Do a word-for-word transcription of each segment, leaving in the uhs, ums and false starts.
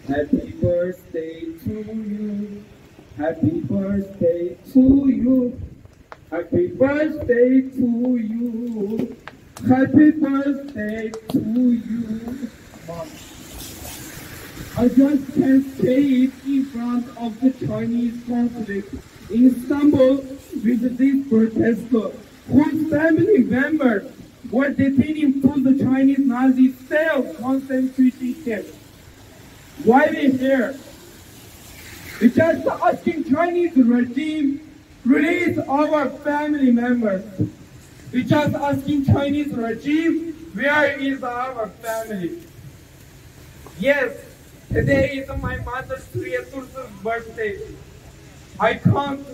Happy birthday to you. Happy birthday to you. Happy birthday to you. Happy birthday to you, Mom. I just can't say it in front of the Chinese consulate in Istanbul with this protester whose family members were detained to the Chinese Nazi style concentration camp. Why we here? We just asking Chinese regime release our family members. We just asking Chinese regime, where is our family? Yes, today is my mother Suriya Tursun's birthday. I can't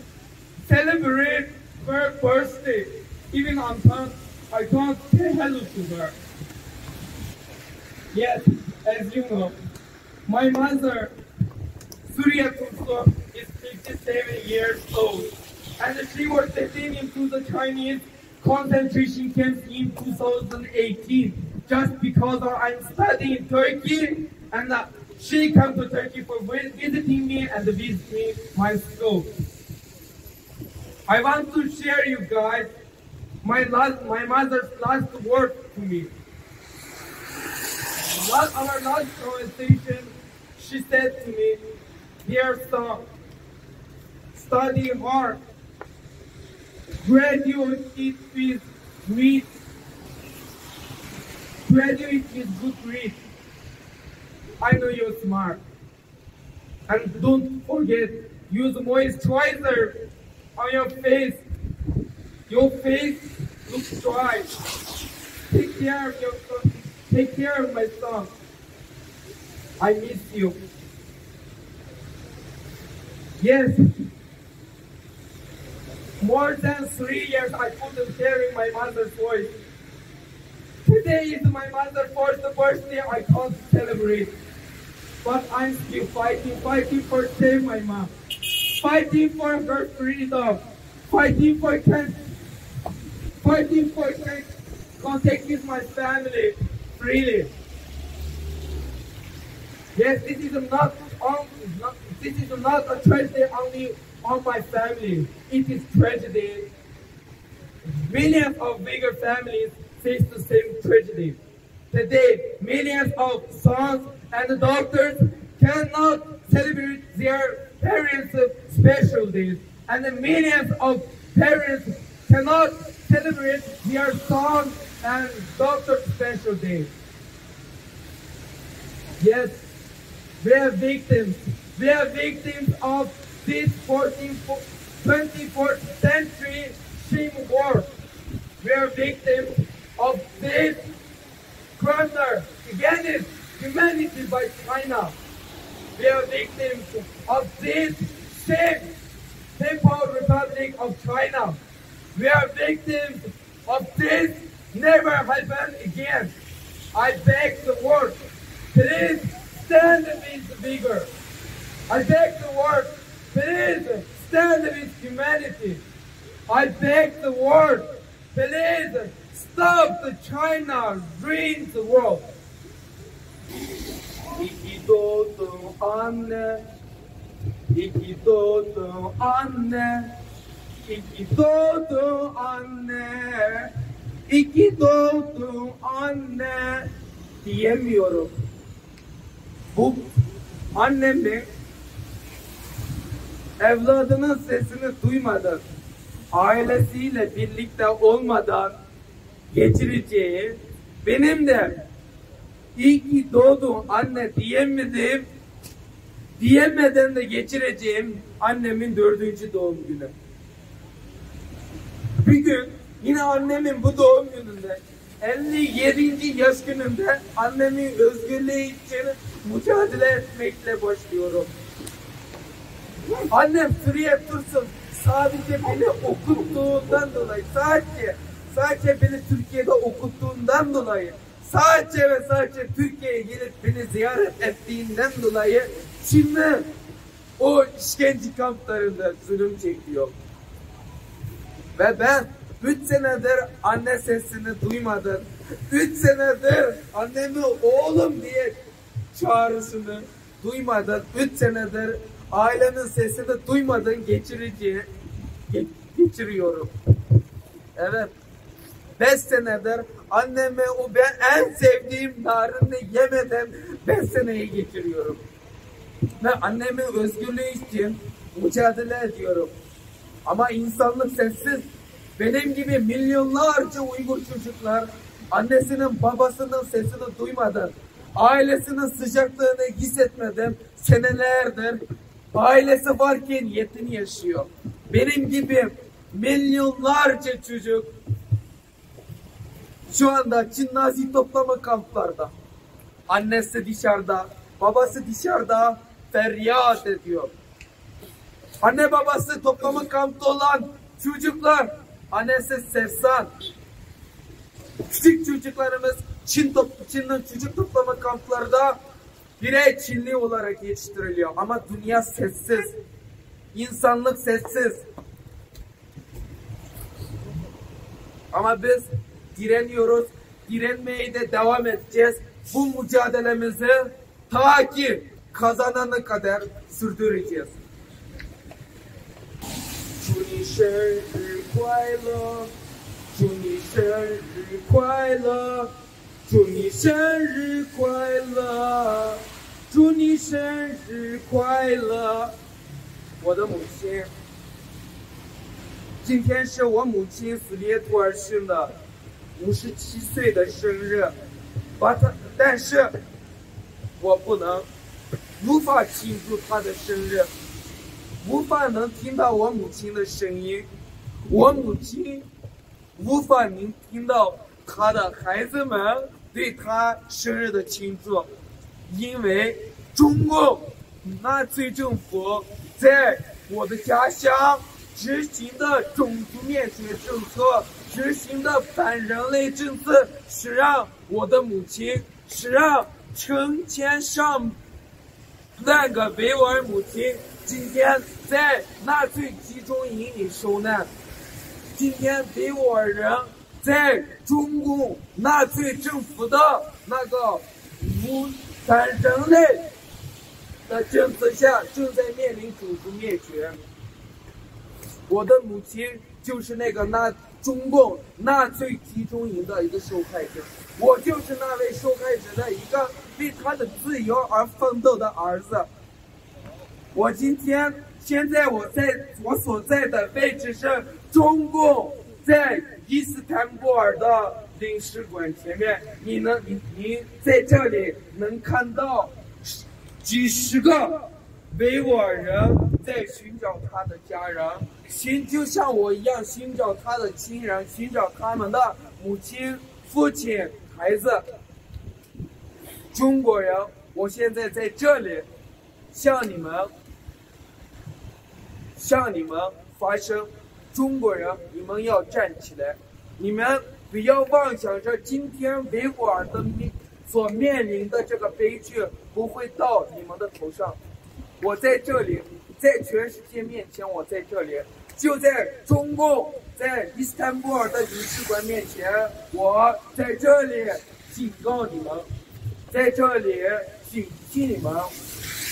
celebrate her birthday. Even on time, I can't say hello to her. Yes, as you know, my mother, Suriya Tursun, is fifty-seven years old, and she was taken into the Chinese concentration camps in two thousand eighteen, just because of I'm studying in Turkey, and uh, she come to Turkey for vi- visiting me and visiting my school. I want to share you guys my last, my mother's last word to me. Last, our last conversation, she said to me, "Dear son, study hard, graduate with, graduate with good grade. I know you're smart." And don't forget, use moisturizer on your face. Your face looks dry. Take care of your son. Take care of my son. I miss you. Yes, more than three years I couldn't hearing my mother's voice. Today is my mother's first birthday. I can't celebrate. But I'm still fighting, fighting for save my mom. Fighting for her freedom. Fighting for can, fighting for can contact with my family freely. Yes, this is not on, not, this is not a tragedy only on my family. It is tragedy. Millions of Uyghur families face the same tragedy. Today, millions of sons and daughters cannot celebrate their parents' special days, and millions of parents cannot celebrate their sons and daughters' special days. Yes, we are victims. We are victims of this fourteenth, twenty-fourth century shame war. We are victims of this criminal against humanity by China. We are victims of this shame, People's Republic of China. We are victims of this never happen again. I beg the world, please stand with Uyghur. I beg the world, please stand with humanity. I beg the world, please stop the China ruin the world. İyi ki doğdun anne, iyi ki doğdun anne, iyi ki doğdun anne, iyi ki doğdun anne diyemiyorum. Bu annemin evladının sesini duymadan, ailesiyle birlikte olmadan geçireceği, benim de iyi ki doğdun anne diyemedim, diyemeden de geçireceğim annemin dördüncü doğum günü. Bugün yine annemin bu doğum gününde, elli yedinci yaş gününde annemin özgürlüğü için mücadele etmekle başlıyorum. Annem Suriye Tursun sadece beni okuttuğundan dolayı, sadece, sadece beni Türkiye'de okuttuğundan dolayı, sadece ve sadece Türkiye'ye gelip beni ziyaret ettiğinden dolayı şimdi o işkence kamplarında zulüm çekiyor. Ve ben üç senedir anne sesini duymadım. Üç senedir annemi oğlum diye çağrısını duymadan, üç senedir ailenin sesini duymadan geçirici, ge- geçiriyorum. Evet, beş senedir anneme o ben en sevdiğim narini yemeden beş seneyi geçiriyorum. Ve annemin özgürlüğü için mücadele ediyorum. Ama insanlık sessiz. Benim gibi milyonlarca Uygur çocuklar annesinin babasının sesini duymadan, ailesinin sıcaklığını hissetmeden senelerdir ailesi varken yetim yaşıyor. Benim gibi milyonlarca çocuk şu anda Çin Nazi toplama kamplarda. Annesi dışarıda, babası dışarıda feryat ediyor. Anne babası toplama kampta olan çocuklar, annesi Sersan. Küçük çocuklarımız Çin top Çin'in çocuk toplama kamplarda birer Çinli olarak yetiştiriliyor. Ama dünya sessiz. İnsanlık sessiz. Ama biz direniyoruz. Direnmeye de devam edeceğiz. Bu mücadelemizi ta ki kazanana kadar sürdüreceğiz. 祝你生日快乐，祝你生日快乐，祝你生日快乐，祝你生日快乐。我的母亲，今天是我母亲死里图尔逊的五十七岁的生日，把她，但是我不能，无法庆祝她的生日，无法能听到我母亲的声音，我母亲无法能听到她的孩子们对她生日的庆祝，因为中共纳粹政府在我的家乡执行的种族灭绝政策，执行的反人类政策，是让我的母亲，是让成千上万个维吾尔母亲今天在纳粹集中营里受难。今天维吾尔人在中共纳粹政府的那个无反人类的政策下，正在面临种族灭绝。我的母亲就是那个纳中共纳粹集中营的一个受害者，我就是那位受害者的一个为他的自由而奋斗的儿子。我今天现在我在我所在的位置是中共在伊斯坦布尔的领事馆前面，你能你你在这里能看到几十个维吾尔人在寻找他的家人，寻就像我一样寻找他的亲人，寻找他们的母亲、父亲、孩子。中国人，我现在在这里向你们向你们发声，中国人，你们要站起来，你们不要妄想着今天维吾尔的面所面临的这个悲剧不会到你们的头上。我在这里，在全世界面前，我在这里，就在中共在伊斯坦布尔的领事馆面前，我在这里警告你们，在这里警惕你们。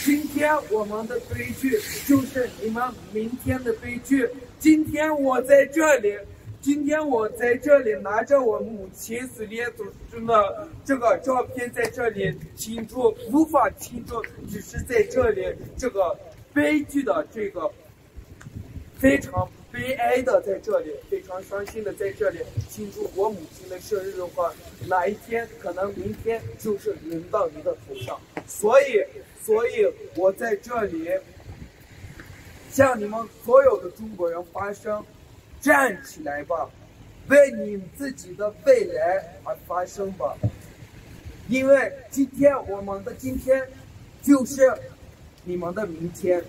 今天我们的悲剧就是你们明天的悲剧。今天我在这里，今天我在这里拿着我母亲死里图尔逊的这个照片在这里庆祝，无法庆祝，只是在这里这个悲剧的这个非常悲哀的在这里，非常伤心的在这里庆祝我母亲的生日的话，哪一天可能明天就是轮到你的头上。所以，所以我在这里向你们所有的中国人发声，站起来吧，为你自己的未来而发声吧，因为今天我们的今天就是你们的明天。